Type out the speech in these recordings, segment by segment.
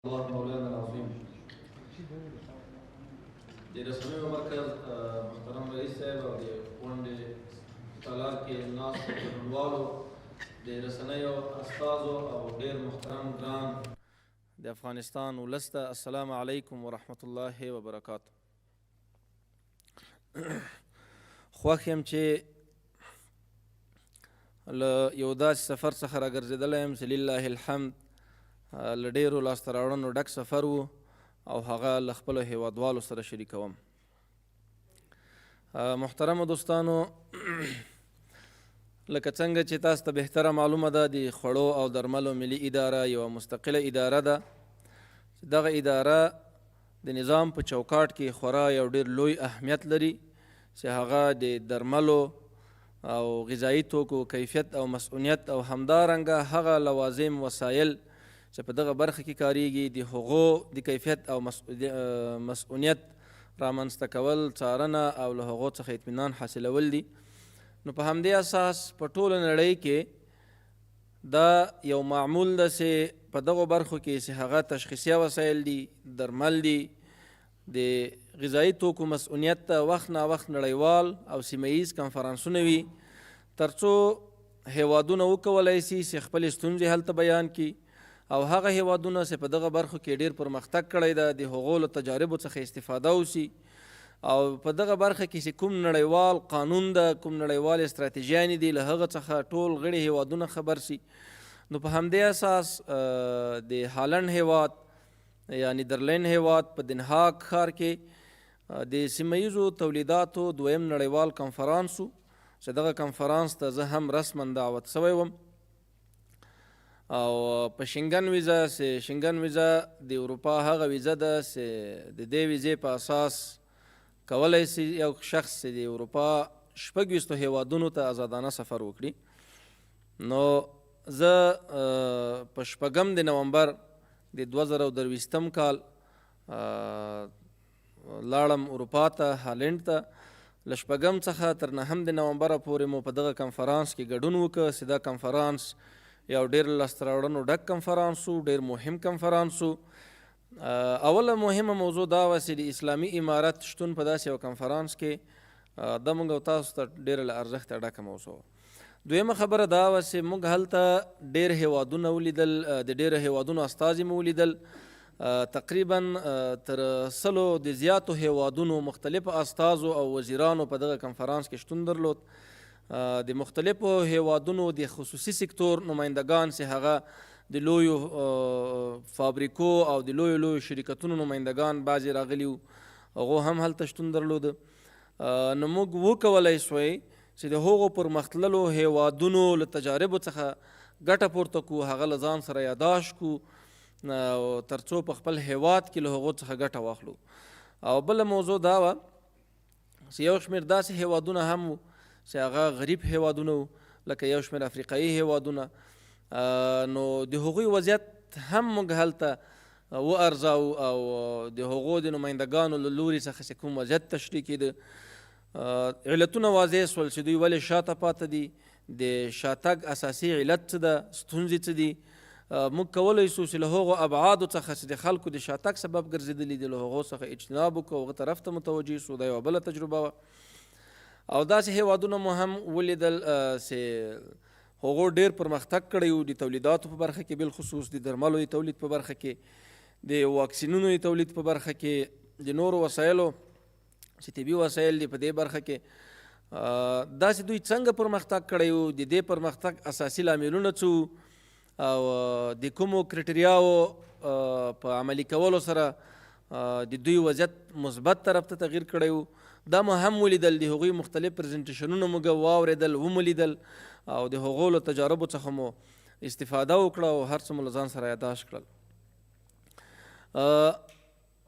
الله مولانا العظیم. د رسنیو مرکز محترم رئیس صاحب او د غونډې تالار کې ناستو ګډونوالو، د رسنیو استازو او ډېر محترم ګران د افغانستان ولس ته السلام علیکم ورحمت الله وبرکاته. خوښ یم چې له یو داسې سفر څخه راګرځېدلی یم چې لله الحمد له ډېرو لاسته راوړنو ډک سفر و او هغه له خپلو هېوادوالو سره شریکوم. محترمو دوستانو، لکه څنګه چې تاسو ته بهتره معلومه ده، د خوړو او درملو ملي اداره یوه مستقله اداره ده. دغه اداره د نظام په چوکاټ کې خورا یو ډېر لوی اهمیت لري چې هغه د درملو او غذایي توکو کیفیت او مصئونیت او همدارنګه هغه لوازم وسایل چې په دغه برخه کې کاریږي د هغو د کیفیت او مصئونیت رامنځته کول، څارنه او له هغو څخه اطمینان حاصلول دي. نو په همدې اساس په ټوله نړۍ کې دا یو معمول ده چې په دغو برخو کې چې هغه تشخیصیه وسایل دي، درمل دي، د غذایي توکو مصئونیت ته وخت نا وخت نړیوال او سیمه ییز کنفرانسونه وي، ترڅو هیوادونه وکولای سي چې خپلې ستونزې هلته بیان کړي او هغه هیوادونه چې په دغه برخو کې ډیر پرمختګ کړی ده د هغو له تجاربو څخه استفاده وسي او په دغه برخه کې چې کوم نړیوال قانون ده، کوم نړیوال استراتیژیانې دي، له هغه څخه ټول غړي هیوادونه خبر سي. نو په همدې اساس د هالنډ هیواد یا نیدرلند هیواد په دنهاګ ښار کې د سیمه ییزو تولیداتو دویم نړیوال کنفرانس و چې دغه کنفرانس ته زه هم رسما دعوت سوی وم او په شنګن ویزه چې شنګن ویزه د اروپا هغه ویزه ده چې د دې ویزې په اساس کولای سي یو شخص چې د اروپا 26 هیوادونو ته ازادانه سفر وکړي. نو زه په شپږم د نومبر د 2023 کال لاړم اروپا ته، هالند ته. له شپږم څخه تر نهم د نومبره پورې مو په دغه کنفرانس کې ګډون وکړ چې دا کنفرانس یو ډېر لاسته راوړنو ډک کنفرانس و، ډېر مهم کنفرانس و. اوله مهمه موضوع دا وه چې د اسلامي امارت شتون په داسې یو کنفرانس کې دا موږ او تاسو ته ډېره له ارزښته ډکه موضوع وه. دویمه خبره دا وه چې موږ هلته ډېر هیوادونه ولیدل، د ډېرو هیوادونو استازي مو ولیدل، تقریبا تر 100 د زیاتو هیوادونو مختلفو استازو او وزیرانو په دغه کنفرانس کې شتون درلود. د مختلفو هیوادونو د خصوصي سکتور نمایندګان چې هغه د لویو فابریکو او د لویو لویو شرکتونو نمایندګان بعضې راغلي وو، هغو هم هلته شتون درلود. نو موږ وکولای سوی چې د هغو پرمختللو هیوادونو له تجاربو څخه ګټه پورته کړو، هغه له ځان سره یاداشت کړو ترڅو په خپل هیواد کې له هغو څخه ګټه واخلو. او بله موضوع دا وه چې یو شمېر داسې هیوادونه هم وو چې هغه غریب هیوادونه وو، لکه یو شمېر افریقایي هیوادونه، نو د هغوی وضعیت هم موږ هلته و ارزاو او د هغو د نمایندګانو له لوري څخه چې کوم وضعیت تشریح کېده، علتونه واضح سول چې دوی ولې شاته پاته دي، د شاتګ اساسي علت څه ده، ستونزې څه دي. موږ کولی سو چې له هغو ابعادو څخه چې د خلکو د شاتګ سبب ګرځېدلي دي له هغو څخه اجتناب وکړو او هغه طرف ته متوجه سو. دا یوه بله تجربه وه. او داسې هیوادونه مو هم ولیدل چې هغو ډېر پرمختګ کړی و د تولیداتو په برخه کې، بالخصوص د درملو د تولید په برخه کې، د واکسینونو د تولید په برخه کې، د نورو وسایلو چې طبي وسایل دي په دې برخه کې. داسې دوی څنګه پرمختګ کړی و، د دې پرمختګ اساسي لاملونه څه وو او د کومو کریټریاو په عملي کولو سره د دوی وضعیت مثبت طرف ته تغییر کړی و، دا مو هم ولیدل. د هغوی مختلف پرزنټیشنونه موږ واورېدل، ومو لیدل او د هغو له تجاربو څخه مو استفاده وکړه او هر څه مو له ځان سره یاداشت کړل.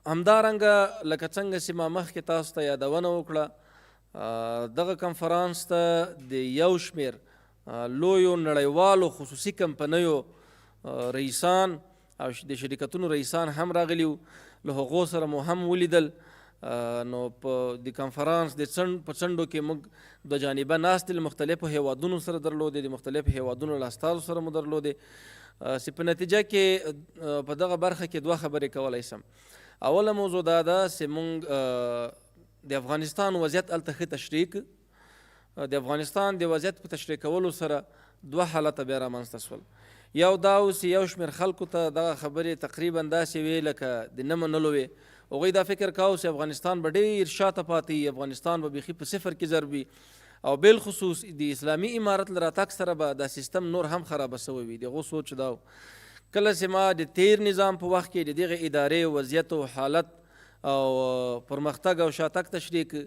همدارنګه لکه څنګه چې ما مخکې تاسو ته یادونه وکړه، دغه کنفرانس ته د یو شمېر لویو نړیوالو خصوصي کمپنیو رئیسان او د شرکتونو رئیسان هم راغلي وو، له هغو سره مو هم ولیدل. نو په د کنفرانس د څنډ په څنډو کې موږ د جانبه ناستې له مختلفو هیوادونو سره درلودې، د مختلفو هیوادونو له استازو سره مو درلودې. چې په نتیجه کې په دغه برخه کې دوه خبرې کولای سم. اوله موضوع دا ده چې مونږ د افغانستان وضعیت هلته ښه تشریح کړ. د افغانستان د وضعیت په تشریح کولو سره دوه حالته بیا رامنځته سول. یو دا و چې یو شمېر خلکو ته دغه خبرې تقریبا داسې وې لکه د نه منلو وې. هغوی دا فکر کاوه چې افغانستان به ډېر شاته پاتې وي، افغانستان به بیخي په صفر کې ضرب وي او بالخصوص د اسلامي امارت له راتګ سره به دا سیستم نور هم خرابه سوی وي. د هغو سوچ دا و. کله چې ما د تیر نظام په وخت کې د دغې ادارې وضعیت او حالت او پرمختګ او شاتګ تشریح کړ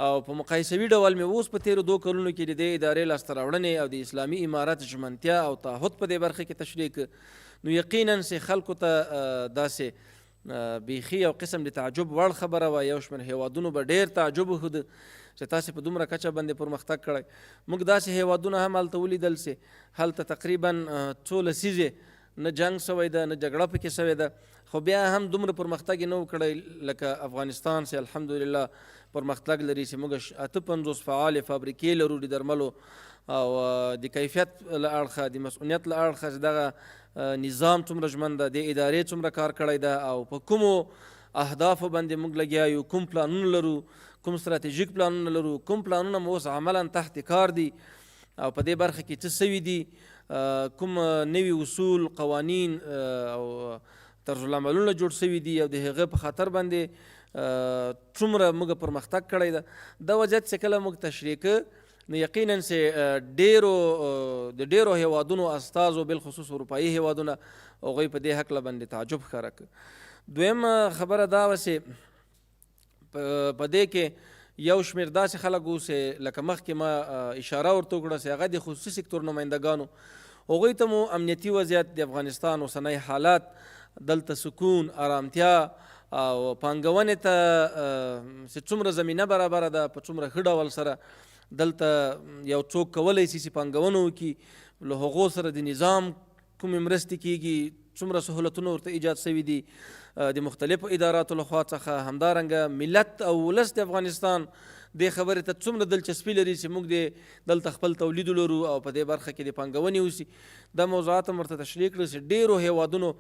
او په مقایسوي ډول مې اوس په تیرو دوو کلونو کې د دې ادارې لاسته راوړنې او د اسلامي امارت ژمنتیا او تعهد په دې برخه کې تشریح کړ، نو یقینا چې خلکو ته داسې بیخي یو قسم د تعجب وړ خبره وه. یو شمېر هیوادونو به ډېر تعجب وښود چې تاسې په دومره کچه باندې پرمختګ کړی. موږ داسې هیوادونه هم هلته ولیدل چې هلته تقریبا څو لسیزې نه جنګ سوی ده، نه جګړه پکې سوې ده، خو بیا هم دومره پرمختګ یې نه و کړی لکه افغانستان چې الحمدلله پرمختګ لري، چې موږ 58 فعالې فابریکې لرو د درملو او د کیفیت له اړخه، د مسؤلیت له اړخه چې دغه نظام څومره ژمن ده، د ادارې څومره کار کړی ده او په کومو اهدافو باندې موږ لګیا یو، کوم پلانونه لرو، کوم ستراتیژیک پلانونه لرو، کوم پلانونه مو اوس عملا تحت کار دي او په دې برخه کې څه سوي دي، کوم نوي اصول، قوانین او طرزالعملونه جوړ سوي دي او د هغه په خاطر باندې څومره موږ پرمختګ کړی ده. دا وضعیت چې کله موږ تشریح کړ نو یقینا چې ډیرو د ډیرو هیوادونو استازو بالخصوص اروپایي هیوادونه هغوی په دې هکله باندې تعجب ښکاره کړ. دویم خبره دا وه چې په دې کې یو شمېر داسې خلک وو چې لکه مخکې ما اشاره ورته وکړه چې هغه د خصوصي سکتور نمایندګانو، هغوی ته مو امنیتي وضعیت، د افغانستان اوسنی حالت، دلته سکون، ارامتیا او پانګونې ته چې څومره زمینه برابره ده، په څومره ښه ډول سره دلته یو څوک کولی شي چې پانګونه وکړي، له هغو سره د نظام کومې مرستې کیږي، څومره سهولتونه ورته ایجاد شوي دي د مختلفو اداراتو له خوا څخه، همدارنګه ملت او ولس د افغانستان دې خبرې ته څومره دلچسپي لري چې موږ دې دلته خپل تولید ولرو او په دې برخه کې د پانګونې وشي. دا موضوعات هم ورته تشریح کړل چې ډېرو هیوادونو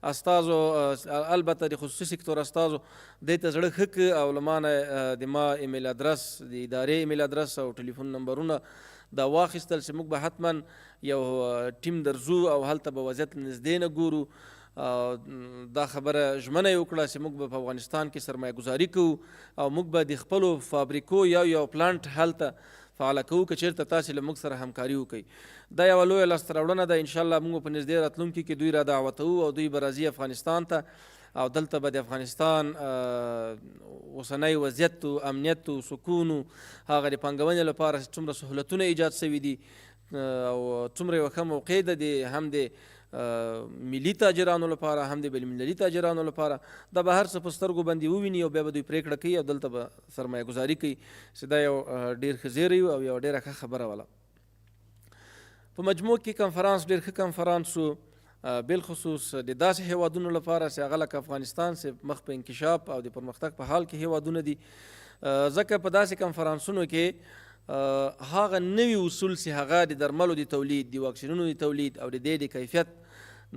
استازو، البته د خصوصي سکتور استازو دې ته زړه ښه کړ او له ما نه د ما ایمیل ادرس، د ادارې ایمیل ادرس او ټلیفون نمبرونه دا واخیستل چې موږ به حتما یو ټیم درځو او هلته به وضعیت له نږدې نه ګورو. دا خبره ژمنه یې وکړه چې موږ به په افغانستان کې سرمایه ګذاري کوو او موږ به د خپلو فابریکو یو یو پلانټ هلته فعاله کوو که چېرته تاسې له موږ سره همکاري وکړئ. دا یوه لویه لاسته راوړنه ده. انشاءالله موږ په نږدې راتلونکي کې دوی را دعوتوو او دوی به راځي افغانستان ته او دلته به د افغانستان اوسنی وضعیت او امنیت او سکون او هغه د پانګونې لپاره چې څومره سهولتونه ایجاد شوي دي او څومره یوه ښه موقع ده د هم د ملي تاجرانو لپاره هم د بین المللي تاجرانو لپاره، دا به هر څه په سترګو باندې وویني او بیا به دوی پرېکړه کوي او دلته به سرمایه ګذاري کوي چې دا یو ډېر ښه زیری او یوه ډېره ښه خبره وله. په مجموع کې کنفرانس ډېر ښه کنفرانس و، بالخصوص د داسې هیوادونو لپاره چې هغه لکه افغانستان چې مخ په انکشاف او د پرمختګ په حال کې هیوادونه دي، ځکه په داسې کنفرانسونو کې هغه نوي اصول چې هغه د درملو د تولید، د واکسینونو د تولید او د دې د کیفیت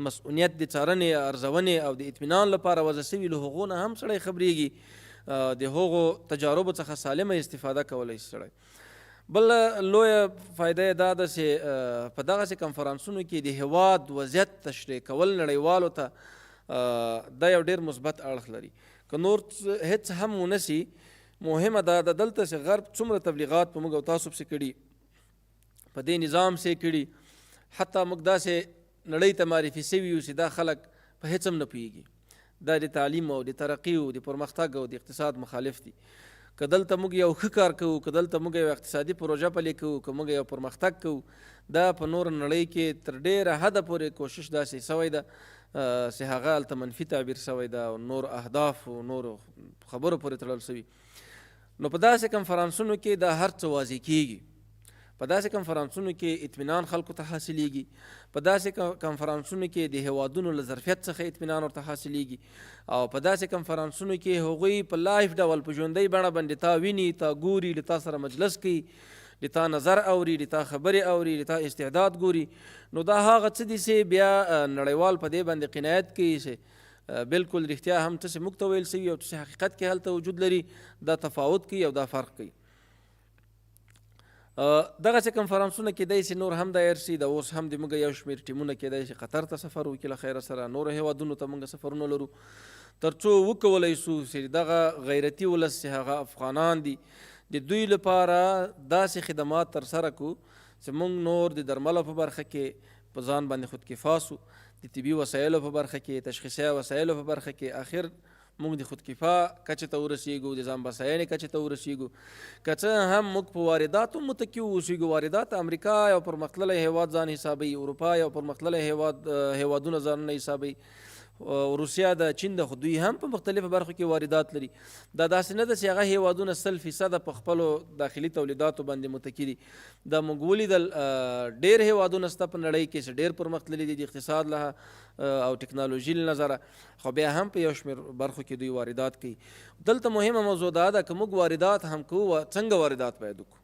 مسؤلیت د څارنې، ارزونې او د اطمینان لپاره وضع شوي، له هغو نه هم سړی خبرېږي، د هغو تجاربو څخه سالمه استفاده کولی شي سړی. بله لویه فایده یې دا ده چې په دغسې کنفرانسونو کې د هیواد وضعیت تشریح کول نړیوالو ته دا یو ډېر مثبت اړخ لري. که نور هېڅ هم ونه سي، مهمه دا ده دلته چې غرب څومره تبلیغات په موږ او تاسو پسې کړي، په دې نظام پسې کړي، حتی موږ داسې نړۍ ته معرفي سوي یو چې دا خلک په هېڅ هم نه پوهېږي، دا د تعلیم او د ترقي او د پرمختګ او د اقتصاد مخالف دي. که دلته موږ یو ښه کار کوو، که دلته موږ یو اقتصادي پروژه پلې کوو، که موږ یو پرمختګ کوو، دا په نوره نړۍ کې تر ډېره حده پورې کوشش داسې سوی ده چې هغه هلته منفي تعبیر سوی ده او نور اهداف او نورو خبرو پورې تړل سوي. نو په داسې کنفرانسونو کې دا هر څه واضح کیږي، په داسې کنفرانسونو کې اطمینان خلکو ته حاصلېږي، په داسې کنفرانسونو کې د هیوادونو له ظرفیت څخه اطمینان ورته حاصلېږي او په داسې کنفرانسونو کې هغوی په live ډول په ژوندۍ بڼه باندې تا ویني، تا ګوري، له تا سره مجلس کوي، د تا نظر اوري، د تا خبرې اوري، د تا استعداد ګوري. نو دا هغه څه دي چې بیا نړیوال په دې باندې قناعت کوي چې بالکل رښتیا هم څه چې موږ ته ویل سوي او څه چې حقیقت کې هلته وجود لري، دا تفاوت کوي او دا فرق کوي. دغسې کنفرانسونه کېدای شي نور هم دایر شي. دا اوس هم د موږ یو شمېر ټیمونه کېدای شي قطر ته سفر وکړي له خیره سره، نورو هېوادونو ته موږ سفرونه لرو، ترڅو وکولای شو چې دغه غیرتي ولس چې هغه افغانان دي، د دوی لپاره داسې خدمات ترسره کړو چې موږ نور د درملو په برخه کې په ځان باندې خودکفا سو، د طبي وسایلو په برخه کې، تشخیصي وسایلو په برخه کې، اخر موږ د خودکفا کچې ته ورسیږو، د ځان بساینې کچې ته ورسیږو. که څه هم موږ په وارداتو متکي اوسیږو، واردات امریکا یو پرمختللی هیواد ځان حسابوي، اروپا یو پرمختللی هیواد هیوادونه ځانونه حسابوي، روسیا د چین د، خو دوی هم په مختلفو برخو کې واردات لري. دا داسې نه ده چې هغه هیوادونه 100% په خپلو داخلي تولیداتو باندې متکي دي. دا موږ ولیدل ډېر هیوادونه شته په نړۍ کې چې ډېر پرمختللي دي د اقتصاد له او ټکنالوژي له نظره، خو بیا هم په یو شمېر برخو کې دوی واردات کوي. دلته مهمه موضوع دا ده که موږ واردات هم کوو، څنګه واردات باید وکړو،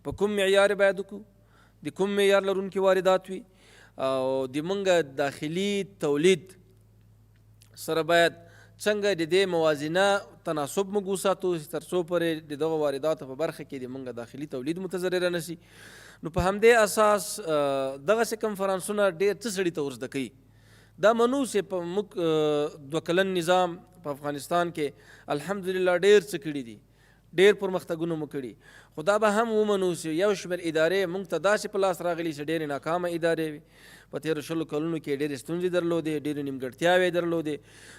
په کوم معیار باید وکړو، د کوم معیار لرونکي واردات وي، او د موږ داخلي تولید سره باید څنګه د دې موازنه تناسب موږ وساتو چې تر څو پورې د دغو وارداتو په برخه کې د موږ داخلي تولید متضرره نه شي. نو په همدې اساس دغسې کنفرانسونه ډېر څه سړي ته ورزده کوي. دا منو چې په موږ دوه کلن نظام په افغانستان کې الحمدلله ډېر څه کړي دي، ډېر پرمختګونه مو کړي، خو دا به هم ومنو چې یو شمېر ادارې موږ ته داسې په لاس راغلي چې ډېرې ناکامه ادارې وي، په تېرو 20 کلونو کې ډېرې ستونزې درلودې، ډېرې نیمګړتیاوې درلودې.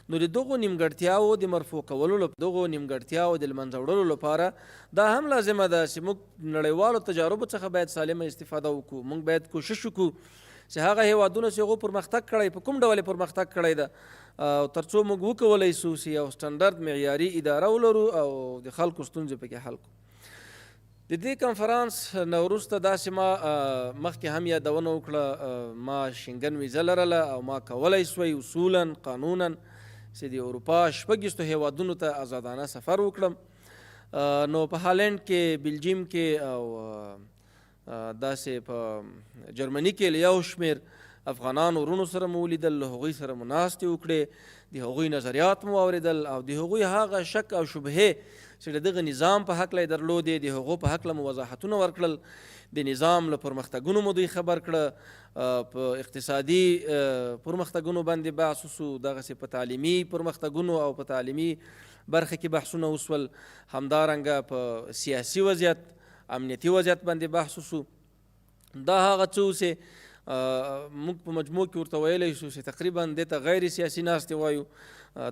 نو د دغو نیمګړتیاوو د مرفوع کولو، دغو نیمګړتیاوو د لمنځه وړلو لپاره دا هم لازمه ده چې موږ نړیوالو تجاربو څخه باید سالمه استفاده وکړو. موږ باید کوشش وکړو چې هغه هیوادونه چې هغو پرمختګ کړی، په کوم ډول یې پرمختګ کړی ده، او ترڅو موږ وکولای شو چې یو سټنډرډ معیاري اداره ولرو او د خلکو ستونزې پکې حل کړو. د دې کنفرانس نه وروسته داسې ما مخکې هم یادونه وکړه، ما شینګن ویزه لرله او ما کولای شوی اصولا قانونا چې د اروپا 26 هیوادونو ته آزادانه سفر وکړم. نو په هالند کې، بلجیم کې او داسې په جرمني کې له یو شمېر افغانانو وروڼو سره مو ولیدل، له هغوی سره مو ناستې وکړې، د هغوی نظریات مو واورېدل او د هغوی هغه شک او شبهې چې د دغه نظام په هکله یې درلودې، د هغو په هکله مو وضاحتونه ورکړل، د نظام له پرمختګونو مو دوی خبر کړه، په اقتصادي پرمختګونو باندې بحث وسو، دغسې په تعلیمي پرمختګونو او په تعلیمي برخه کې بحثونه وسول، همدارنګه په سیاسي وضعیت، امنیتي وضعیت باندې بحث وسو. دا هغه څه و چې موږ په مجموع کې ورته ویلی شو چې تقریبا دې ته غیر سیاسي ناستې وایو.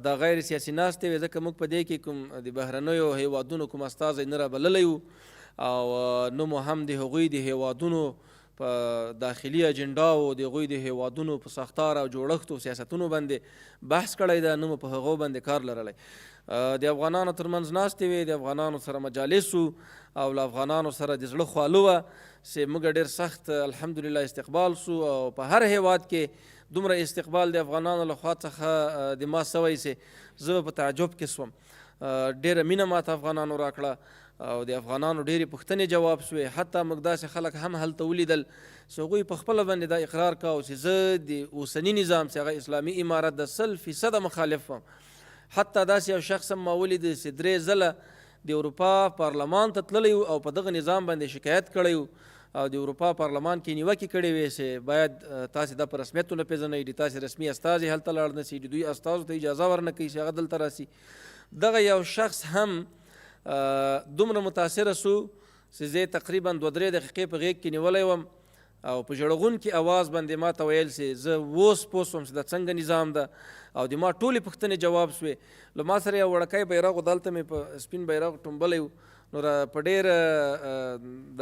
دا غیر سیاسي ناستې وې ځکه موږ په دې کې کوم د بهرنیو هیوادونو کوم استازی نه رابللی و او نه مو هم د هغوی د هیوادونو په داخلي اجنډاو، د هغوی د هیوادونو په ساختار او جوړښت او سیاستونو باندې بحث کړی ده، نه مو په هغو باندې کار لرلی. د افغانانو ترمنځ ناستې وې، د افغانانو سره مجالس وو او له افغانانو سره د زړه خواله وه چې موږ ډېر سخت الحمدلله استقبال سو او په هر هیواد کې دومره استقبال د افغانانو له خوا څخه د ما سوی چې زه به په تعجب کې سوم. ډېره مینه ماته افغانانو راکړه او د افغانانو ډېرې پوښتنې جواب سوې. حتی موږ داسې خلک هم هلته ولیدل چې هغوی په خپله باندې دا اقرار کاوه چې زه د اوسني نظام چې هغه اسلامي امارت د 100% مخالف وم. حتی داسې یو شخص هم ما ولید چې 3 ځله د اروپا پارلمان ته تللی او په دغه نظام باندې شکایت کړی او د اروپا پارلمان کې نیوکې کړې وې چې باید تاسې دا په رسمیت ونه پېژنئ، د تاسې رسمي استازي هلته لاړ نه سي، د دوی استازو ته اجازه ورنه کوي چې هغه دلته راسي. دغه یو شخص هم دومره متاثره سو چې زه تقریبا 2-3 دقیقې په غېږ کې نیولی وم او په ژړغونکي اواز باندې ما ته ویل چې زه اوس پوه سوم چې دا څنګه نظام ده او د ما ټولې پوښتنې جواب سوې. له ما سره یو وړکی بیرغ و، دلته مې په سپین بیرغ ټومبلی و، نو را په ډېره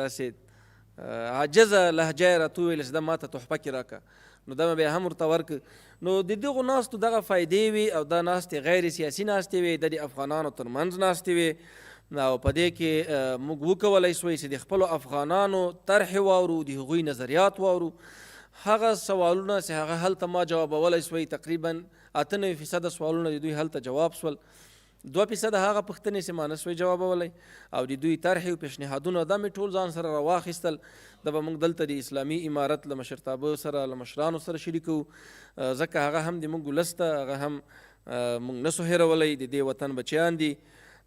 داسې عاجزه لهجه یې راته وویل چې دا ما ته تحفه کې راکړه، نو دا مې بیا هم ورته ورکړ. نو د دغو ناستو دغه فایدې وي او دا ناستې غیر سیاسي ناستې وي، د افغانانو ترمنځ ناستې وي او په دې کې موږ وکولای شوی چې د خپلو افغانانو طرحې واورو، د هغوی نظریات واورو، هغه سوالونه چې هغه هلته ما جوابولی شوی تقریبا 98% سوالونه د دوی هلته جواب سول. 2% هغه پوښتنې چې ما نه سوی جوابولی او د دوی طرحې او پیشنهادونه دا مې ټول ځان سره راواخیستل. دا به موږ دلته د اسلامي امارت له مشرتابه سره، له مشرانو سره شریکو، ځکه هغه هم د موږ ولس ته، هغه هم موږ نه سو هېرولی، د دې وطن بچیان دي.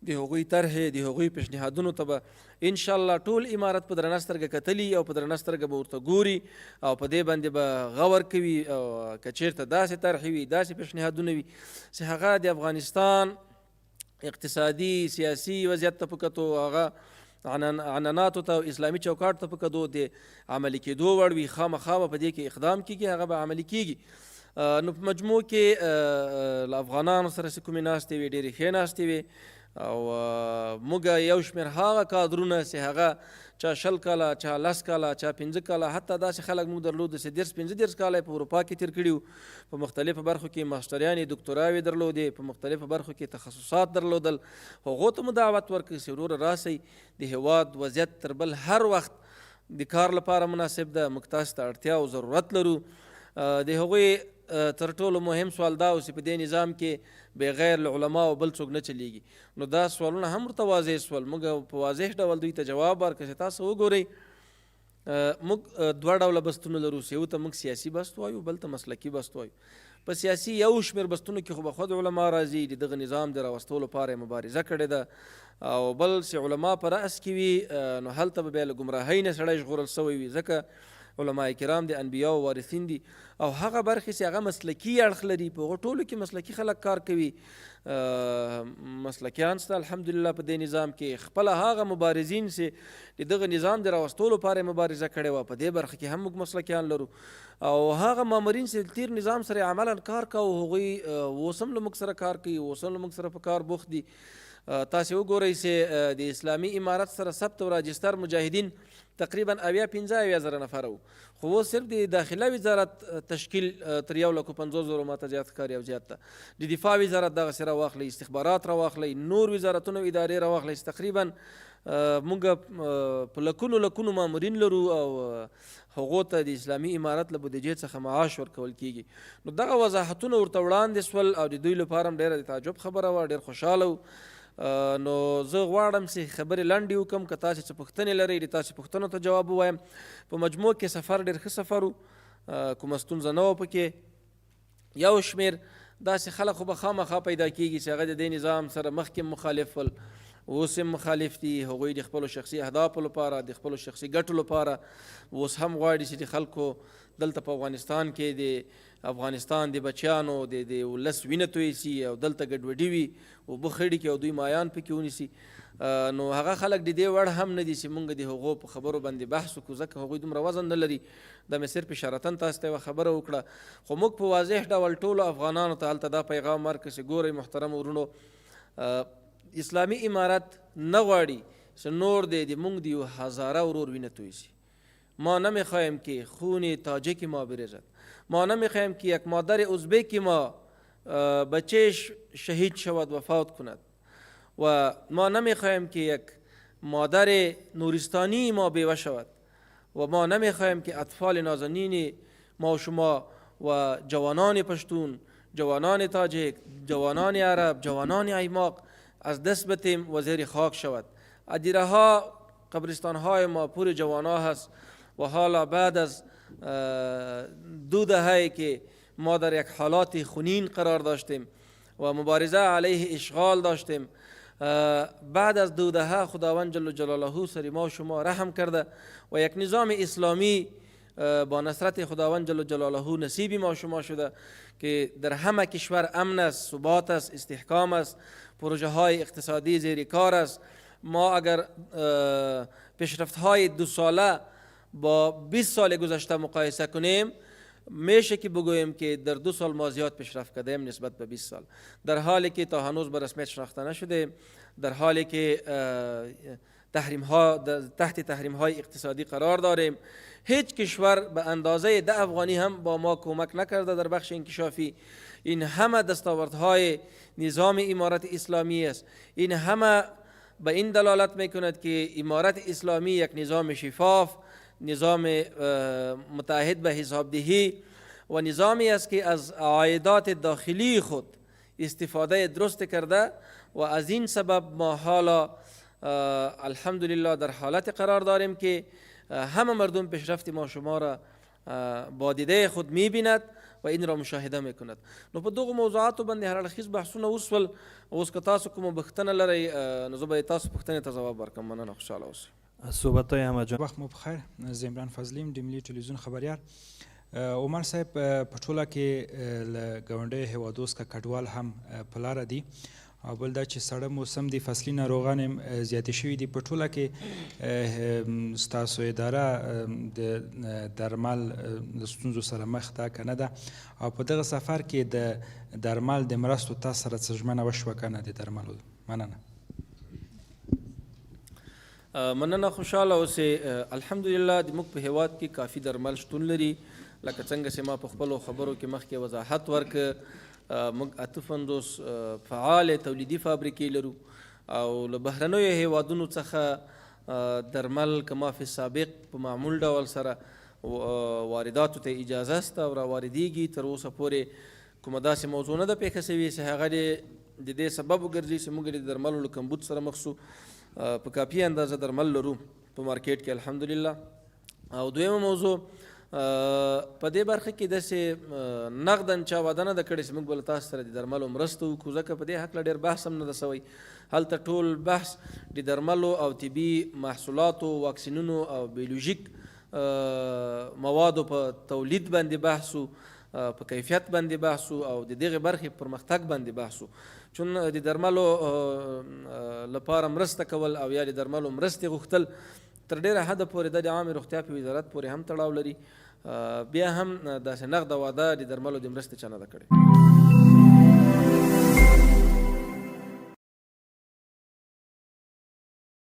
د هغوی طرحې، د هغوی پیشنهادونو ته به انشاءالله ټول امارت په درنه سترګه کتلي او په درنه سترګه به ورته ګوري او په دې باندې به غور کوي. او که چېرته داسې طرحې وي، داسې پیشنهادونه وي چې هغه د افغانستان اقتصادي سیاسي وضعیت ته په کتو، هغه عنعناتو ته او اسلامي چوکاټ ته په کتو د عملي کېدو وړ وي، خامخا به په دې کې اقدام کېږي، هغه به عملي کېږي. نو په مجموع کې له افغانانو سره چې کومې ناستې وې، ډېرې ښې ناستې وې. او موږ یو شمېر هغه کادرونه چې هغه چا 20 کاله، چا 10 کاله، چا 5 کاله، حتی داسې خلک موږ درلود چې 30 35 کاله په اروپا کې تېر کړي وو، په مختلفو برخو کې ماسټریانې، دوکتوراوې درلودې، په مختلفو برخو کې تخصصات درلودل. هغو ته مو دعوت ورکړ چې وروره راسئ، د هېواد وضعیت تر بل هر وخت د کار لپاره مناسب ده، موږ تاسو ته اړتیا او ضرورت لرو. د هغوی تر ټولو مهم سوال دا و چې په دې نظام کې بغیر له علماو بل څوک نه چلیږي. نو دا سوالونه هم ورته واضح سول، موږ په واضح ډول دوی ته جواب ورکړ چې تاسو وګورئ، موږ دوه ډوله بستونه لرو، چې یو ته موږ سیاسي بست وایو، بل ته مسلکي بست وایو. په سیاسي یو شمېر بستونو کې خو به خود علما راځي، د دغه نظام د راوستو لپاره یې مبارزه کړې ده، او بل چې علما په رأس کې وي، نو هلته به بیا له ګمراهۍ نه سړی ژغورل سوی وي، ځکه علما کرام د انبیاو وارثین دي. او هغه برخې چې هغه مسلکي اړخ لري، په هغو ټولو کې مسلکي خلک کار کوي، مسلکیان شته الحمدلله په دې نظام کې. خپله هغه مبارزین چې د دغه نظام د راوستو لپاره یې مبارزه کړې وه، په دې برخه کې هم موږ مسلکیان لرو. او هغه مامورین چې تیر نظام سره عملاً کار کاوه، هغوی اوس هم له موږ سره کار کوي، اوس هم له موږ سره په کار بوخت دي. تاسې وګورئ چې د اسلامي امارت سره ثبت او راجستر مجاهدین تقریبا اویا پنځه اویا زره نفره وو، خو اوس صرف د داخله وزارت تشکیل تر 1,50,000 ماته زیات ښکاري او زیات ده. د دفاع وزارت دغسې راواخلئ، استخبارات راواخلئ، نور وزارتونه او ادارې راواخلئ، تقریبا موږ په لکونو لکونو مامورین لرو او هغو ته د اسلامي امارت له بودیجې څخه معاش ورکول کیږي. نو دغه وضاحتونه ورته وړاندې سول او د دوی لپاره هم ډېره د تعجب خبره وه، ډېر خوشحاله وو. نو زه غواړم چې خبرې لنډې وکړم، که تاسې څه پوښتنې لرئ د تاسې پوښتنو ته جواب ووایم. په مجموع کې سفر ډېر ښه سفر و، کومه ستونزه نه وه پکې. یو شمېر داسې خلک خو به خامخا پیدا کیږي چې هغه د دې نظام سره مخکې مخالف ول، اوس هم مخالف دي. هغوی د خپلو شخصي اهدافو لپاره، د خپلو شخصي ګټو لپاره اوس هم غواړي چې د خلکو دلته په افغانستان کې د افغانستان د بچیانو د ولس وینه توی سي او دلته ګډوډي وي، اوبه خړې کړي او دوی مایان پکې ونیسي. نو هغه خلک د دې وړ هم نه دي چې موږ د هغو په خبرو باندې بحث وکړو، ځکه هغوی دومره وزن نه لري. دا مې صرف اشارتاً تاسو ته یوه خبره وکړه، خو موږ په واضح ډول ټولو افغانانو ته هلته دا پیغام ورکړ چې ګورئ محترم ورونو، اسلامي امارت نه غواړي چې نور دې د موږ د یو هزاره ورور وینه توی سي. ما نمیخواهیم که خون تاجک ما بریزد، ما نمیخواهیم که یک مادر ازبک ما بچهش شهید شود و فوت کند، و ما نمیخواهیم که یک مادر نورستانی ما بیوه شود، و ما نمیخواهیم که اطفال نازنین ما و شما و جوانان پشتون، جوانان تاجک، جوانان عرب، جوانان ایماق از دست بتیم و زیر خاک شود. ادیره ها، قبرستان های ما پر جوان هست و حالا بعد از 2 دهه که ما در یک حالات خونین قرار داشتیم و مبارزه علیه اشغال داشتیم، بعد از 2 دهه خداوند جل جلاله سر ما و شما رحم کرده و یک نظام اسلامی با نصرت خداوند جل جلاله نصیب ما و شما شده که در همه کشور امن است، ثبات است، استحکام است، پروژه های اقتصادی زیر کار است. ما اگر پیشرفت های 2 ساله با 20 سال گذشته مقایسه کنیم، میشه که بگوییم که در 2 سال ما زیاد پیشرفت کردیم نسبت به 20 سال، در حالی که تا هنوز به رسمیت شناخته نشده، در حالی که تحریم ها تحت تحریم های اقتصادی قرار داریم. هیچ کشور به اندازه 10 افغانی هم با ما کمک نکرده در بخش انکشافی. این همه دستاوردهای نظام امارت اسلامی است. این همه به این دلالت میکند که امارت اسلامی یک نظام شفاف، نظام متعهد به حسابدهی و نظامی است که از عایدات داخلی خود استفاده درست کرده و از این سبب ما حالا الحمدلله در حالت قرار داریم که همه مردم پیشرفت ما شما را با دیده خود میبیند و این را مشاهده میکند. نو په دغو موضوعاتو باندې هر اړخیز بحثونه وسول. اوس که تاسو کومه پوښتنه لرئ، نو زه به تاسو پوښتنې ته ځواب ورکړم. مننه، خوشحاله اوسئ. صحبت های احمد جان. وخت مو بخیر. زه عمران فضلي یم، د ملي ټلویزیون خبریال. عمر صاحب، په ټوله کې له ګاونډیو هېوادو څخه کډوال هم په لاره دي، او بل دا چې سړه موسم دی، فصلي ناروغان هم زیاتې شوي دي. په ټوله کې ستاسو اداره د درمل له ستونزو سره مخ ده که نه ده؟ او په دغه سفر کې د درمل د مرستو تاسو سره څه ژمنه وشوه که نه د درملو؟ مننه. مننه، خوشحاله اوسې. الحمدلله، د موږ په هیواد کې کافي درمل شتون لري. لکه څنګه چې ما په خپلو خبرو کې مخکې وضاحت ورکړ، موږ 58 فعالې تولیدي فابریکې لرو او له بهرنیو هیوادونو څخه درمل کما فی سابق په معمول ډول سره وارداتو ته اجازه سته او را واردیږي. تر اوسه پورې کومه داسې موضوع نه ده پېښه شوې چې هغه دې د دې سبب وګرځي چې موږ د درملو له کمبود سره مخ سو. په کافي اندازه درمل لرو په مارکیټ کې، الحمدلله. او دویمه موضوع، په دې برخه کې داسې نغدن چا وعده نه ده کړې چې موږ به له تاسو سره د درملو مرسته وکړو، ځکه په دې هکله ډېر بحث هم نه ده سوی. هلته ټول بحث د درملو او طبي محصولاتو، واکسینونو او بیولوژیک موادو په تولید باندې بحث و، په کیفیت باندې بحث و او د دغې برخې پرمختګ باندې بحث و. چون د درملو لپاره مرسته کول او یا د درملو مرستې غوښتل تر ډېره حده پورې د عامې روغتیا په وزارت پورې هم تړاو لري. بیا هم داسې نغده وعده د درملو د مرستې چا نه ده کړې.